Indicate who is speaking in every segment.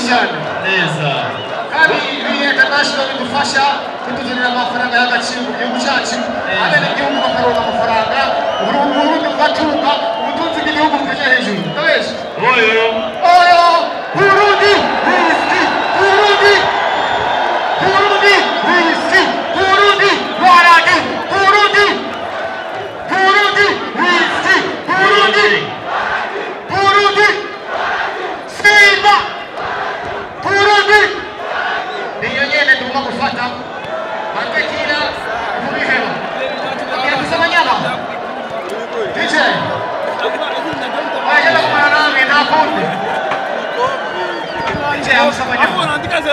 Speaker 1: cyane.
Speaker 2: Neza.
Speaker 1: Kandi ibi international bidufasha kutuzanira amafaranga y'agaciro mu gihugu cyacu, abenegihugu bakaronka amafaranga, Uburundi bugatunga, ubutunzi bw'igihugu bukaja hejuru. Ndabesha?
Speaker 2: Oyo.
Speaker 1: Oyo! Burundi! Whisky! Burundi! Burundi! Whisky! Burundi! Waragi! Burundi! Burundi! Whisky! Burundi! Burundi! Simba! Burundi! Niyo nyene tugomba gufata batekira kubiheba. Bakira amanyama. DJ. Wajala kumara nami nta kundi. DJ amusa amanyama.
Speaker 3: Unaandika 0%.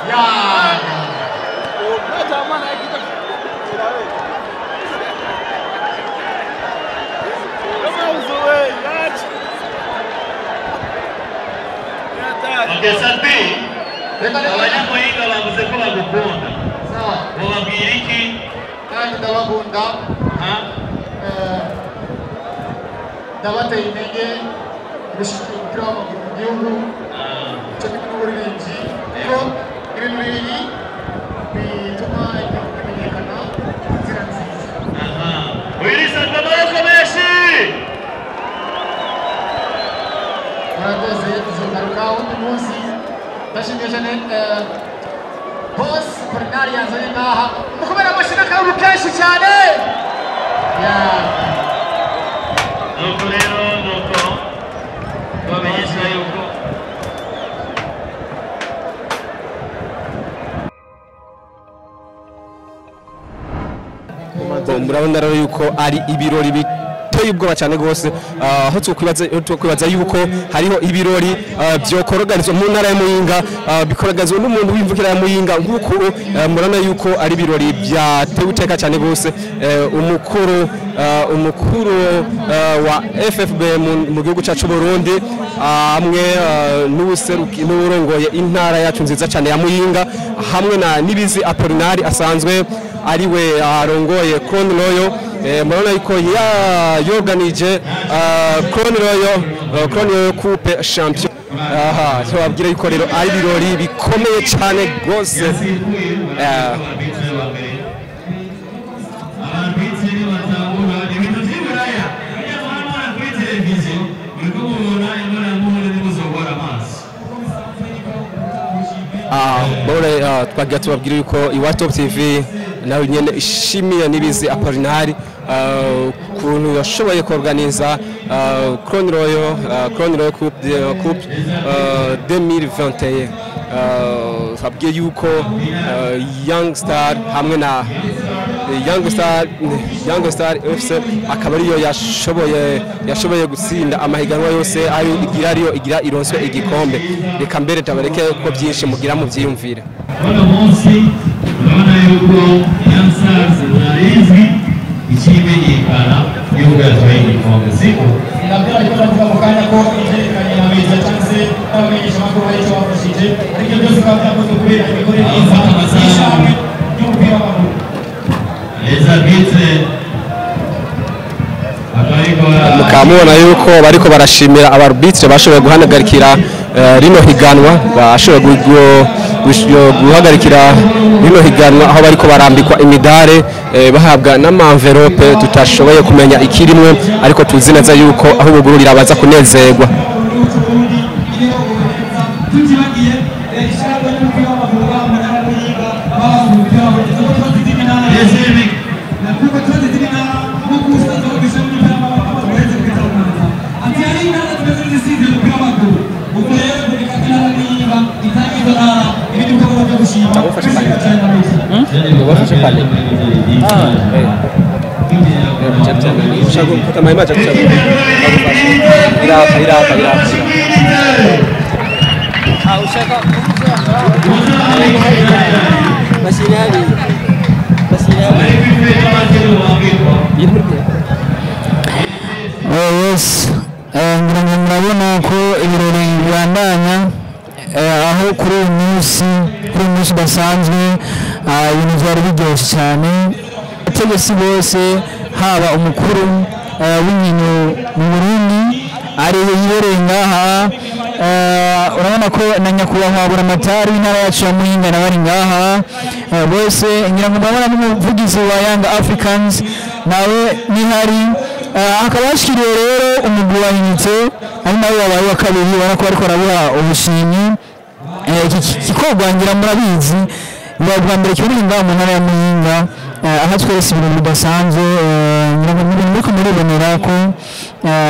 Speaker 1: Ya.
Speaker 2: Okay, Sat-B, abanyamuyinga bavuze ko bagukunda.
Speaker 1: Sawa.
Speaker 2: Wababwira iki?
Speaker 1: Kandi ndabakunda. Ndabateye intege gushyigikira umupira w'amaguru mu gihugu, cyo kimwe n'uburirimbyi, kuko ibintu bibiri bituma igihugu kimenyekana inzira nziza.
Speaker 2: Uyu ni Sat-B, amaboko menshi.
Speaker 1: Murakoze, tuzogaruka undi munsi. Ndashimiye cyane boss Bernard yazanye ngaha, mukomere amashyi n'akaruru kenshi cyane.
Speaker 2: Nuko rero nuko tubamenyesha yuko
Speaker 4: Murabona rero yuko ari ibirori biteye ubwoba cyane rwose, aho twokwibaza yuko hariho ibirori byokoroganizwa mu ntara ya Muyinga, bikoroganizwa n'umuntu w'imvukira ya Muyinga. Nk'uko murabona yuko ari ibirori byatewe iteka cyane rwose, umukuru wa FFB mu gihugu cyacu Burundi, hamwe n'uwurongoye intara yacu nziza cyane ya Muyinga, hamwe na Nibizi Apolinari asanzwe ariwe arongoye Crown Royal. Murabona yuko yoganije Crown Royal, Crown Royal Coupe Champion. Aha tubabwira yuko rero ari ibirori bikomeye cyane rwose. Twagira tubabwira yuko Iwacu Top TV nawe nyene ishimiye Nibizi Apolinari ukuntu yashoboye kuorganiza Crown Royal, Crown Royal Coupe 2021. Twabwiye yuko Young Star hamwe na Young Star FC akaba ariyo yashoboye gutsinda amahiganwa yose, ayo igira ariyo igira ironswe igikombe. Reka mbere tabareke ko byinshi mugira mu byiyumvire.
Speaker 2: Uno munsi urabona yuko Young Stars irarizwi ikimenyekana yuko yatwaye igikombe, siko?
Speaker 5: Nabyo ariko ndavuga mu kanya ko ivyerekanye na media cyangwa se n'abamenyeshamakuru hari icyo bafashije, ariko byose bikaba byakozwe kubera imikorere myiza y'ishami ry'umupira w'amaguru.
Speaker 2: Les arbitres
Speaker 4: Mukaba mubona yuko bariko barashimira abarbitre bashoboye guhagarikira rino higanwa, bashoboye guhagarikira rino higanwa, aho bariko barambikwa imidare, bahabwa n'amamverope tutashoboye kumenya ikirimwe, ariko tuzi neza yuko aho bugururira baza kunezerwa.
Speaker 5: Tutibagiye ishyirahamwe ry'umupira w'amaguru mu ntara ya Muyinga, bahawe umupira w'amaguru kuko tuzi izindi ntara, nk'uko usanzwe ishami ry'umupira w'amaguru uretse kwitanga ati hari intara zimeze zisize umupira w'amaguru. Ubwo rero reka intara ya Muyinga itange izo ntara ibindi bikorwa byo gushima kwishima cyane na bose.
Speaker 4: Wafashe pale. Ushaka mayimaji iraka iraka iraka.
Speaker 6: Oh yes, ngira ngo murabona ko ibirori bibandanya, aho kuri uyu munsi udasanzwe, ibintu byari biryoshye cyane, abategetsi bose. Haba umukuru w'inkino mu Burundi ari yibereye ngaha. Urabona ko na nyakubahwa Buramatari w'intara yacu ya Muyinga nawe ari ngaha. Bose ngira ngo murabona n'umuvugizi wa Young Africans nawe nihari. Hakaba hashikiriwe rero umugwi wa Unité, ari nawe wabaye wa kabiri, ubona ko bariko barabuha ubushimwe. Iki gikorwa ngira murabizi biba bwa mbere kiboneka ngaha mu ntara ya Muyinga, aho tweretse ibintu bidasanzwe. Ngira ngo muriko muribonera ko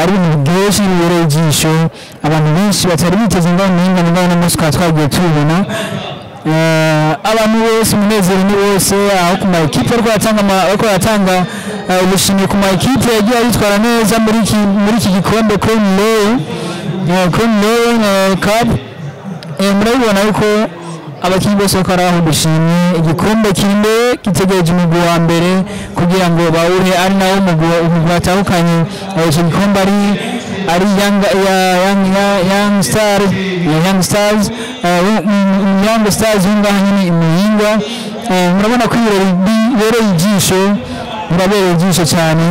Speaker 6: ari ibintu biryoshye bibereye ijisho, abantu benshi batari biteze ngaha mu Muyinga, mugabo uno munsi tukaba twagiye tubibona. Abantu bose umunezero ni wose, aho ku ma ekipe bariko baratanga ubushimwe ku ma ekipe yagiye yitwara neza muri iki gikombe Crown Royal Cup. Murabibona yuko abakinyi bose bariko baraha udushimwe. Igikombe kiri imbere gitegereje umugwi wa mbere kugira ngo bawuhe, ari nawo umugwi watahukanye ico gikombe ari Young Stars, Young Stars ngaha nyine i Muyinga. Murabona ko ibirori bibereye ijisho, birabereye ijisho cyane.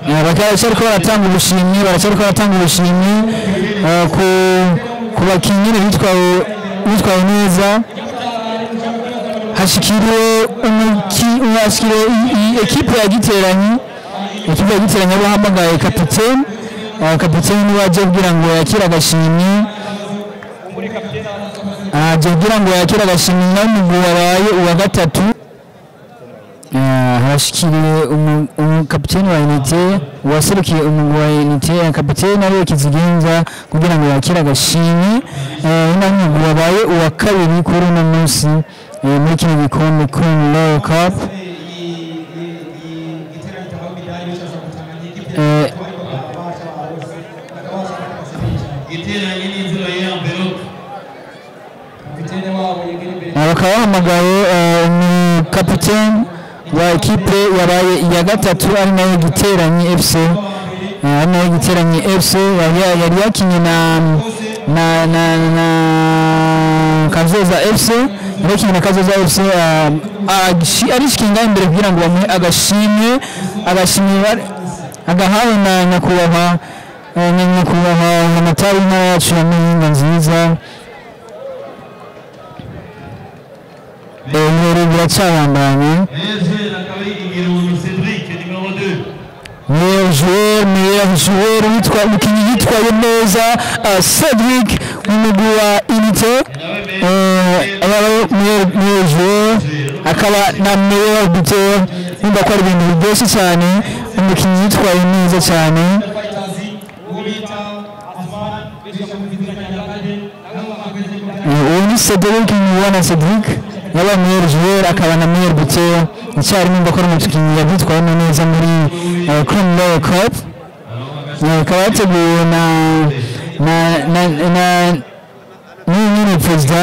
Speaker 6: Baracyariko baratanga ubushimwe, baracyariko baratanga ubushimwe ku bakinyi bitwaye neza. Hashikiriwe ekipe ya Giteranyi, ekipe ya Giteranyi bahamagaye kapiteni. Kapiteni niwe aje kugira ngo yakire agashimwe, aje kugira ngo yakire agashimwe nawe umugwi wabaye uwa gatatu. Hashikiriwe umukapiteni wa Unité, waserukiye umugwi wa Unité, kapiteni ariwe Kizigenza, kugira ngo yakire agashimwe. Nawe umugwi wabaye uwa kabiri kuri uno munsi muri kino gikombe Crown Royal Cup. Bakaba bahamagaye umukapiteni wa ekipe yabaye iya gatatu, ari nayo Giteranyi FC, ari nayo Giteranyi FC yari yakinye na Kazoza FC, yari yakinye na Kazoza FC, arishikinga imbere kugira ngo bamuhe agashimwe, agashimwe agahawe na nyakubahwa Buramatari w'intara yacu ya Muyinga nziza. Ibirori biracabandanya. Meilleur joueur umukinnyi yitwaye neza Cedric umugwi wa Unité, yabaye meilleur joueur akaba na meilleur buteur. Nimba ko ari ibintu biryoshye cyane, umukinnyi yitwaye neza cyane. Uwo ni Cedric Mubona Cedric yabaye meilleur joueur akaba na meilleur buteur icyarimwe. Nimba ko ari umukinnyi yabyitwayemo neza muri Crown Royal Cup, ikaba yateguwe na nyine perezida.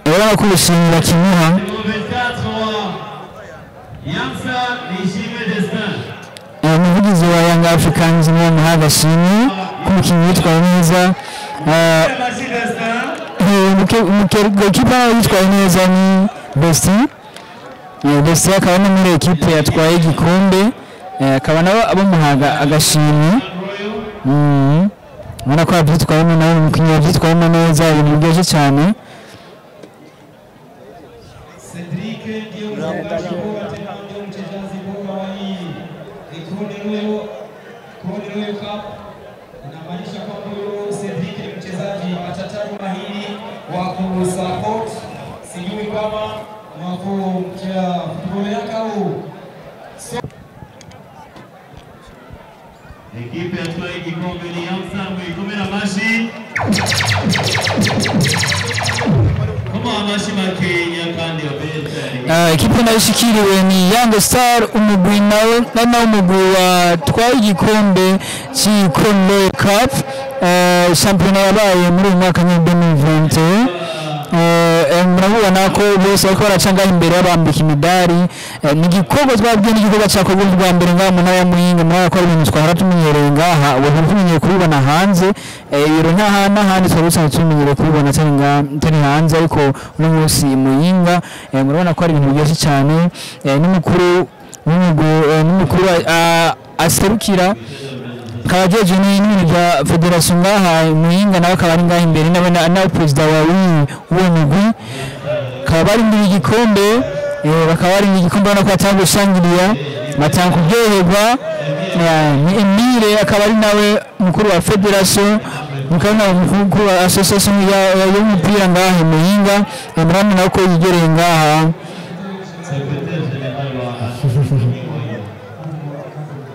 Speaker 6: Urabona ko ubushimwe bakimuha. Umuvugizi wa Young Africans niwe wamuhaye agashimwe k'umukinnyi witwaye neza. Ekipa yitwaye neza ni Besti. Besti akaba no muri ekipe yatwaye igikombe, akaba nabo bamuhaga agashimwe. Ubona ko yabyitwayemo nawe, umukinnyi yabyitwayemo neza, ibintu biryoshye cyane.
Speaker 5: Inamaanisha kwamba huyo Cedric ni mchezaji machachari mahiri wa kusupport, sijui kama mwakumchea football yake au
Speaker 2: Ekipe yatwaye igikombe ni Young Star, muyikomere amashyi. Koma amashyi makenya kandi babere.
Speaker 6: Ekipe nayo ishikiriwe ni Young Star, umugwi nawe nawo umugwi watwaye igikombe cy'ikombe Cup, shampiyona yabaye muri uyu mwaka nyine 2021. Murabibona ko bose bariko baraca ngaha imbere babambika imidari. Ni igikorwa twabwiye, ni igikorwa cyakorwa bwa mbere ngaha mu ntara ya Muyinga. Murabona ko ari ibintu twahora tumenyereye ngaha, ubu tumenyereye kubibona hanze. Ibiro ntaha n'ahandi twari dusanzwe tumenyereye kubibona atari ngaha, atari hanze, ariko uno munsi i Muyinga murabona ko ari ibintu biryoshye cyane. N'umukuru w'umugwi, n'umukuru aserukira akaba ajejwe n'ibintu bya federasiyo ngaha i Muyinga, nawe akaba ari ngaha imbere, nawe nawe perezida wa w'uwo mugwi, bakaba barindiriye igikombe. Bakaba barindiriye igikombe, ubona ko batanga gusangiriya, batanga kuryoherwa. Ni Emile, akaba ari nawe mukuru wa federasiyo, mukaba nawe mukuru wa association y'umupira ngaha i Muyinga. Murabona nawe ko yigereye ngaha,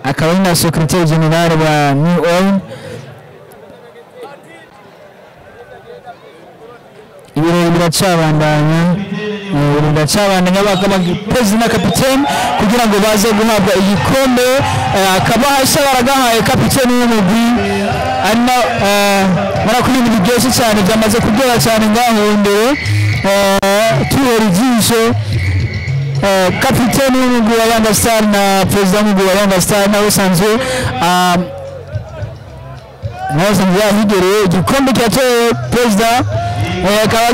Speaker 6: akaba ari na secrétaire général wa New Oil. Ibirori biracabandanya, ibirori biracabandanya, bakaba perezida na kapitene kugira ngo baze guhabwa igikombe. Akaba hasi baragahaye kapitene w'umugwi ari na murako. Ibintu biryoshye cyane, byamaze kuryoha cyane ngaho imbere. Tuhera ijisho kapitene w'umugwi wa Yanga Star na perezida w'umugwi wa Yanga Star, nawe usanzwe nawe usanzwe yahigereye. Igikombe cyatowe perezida, akaba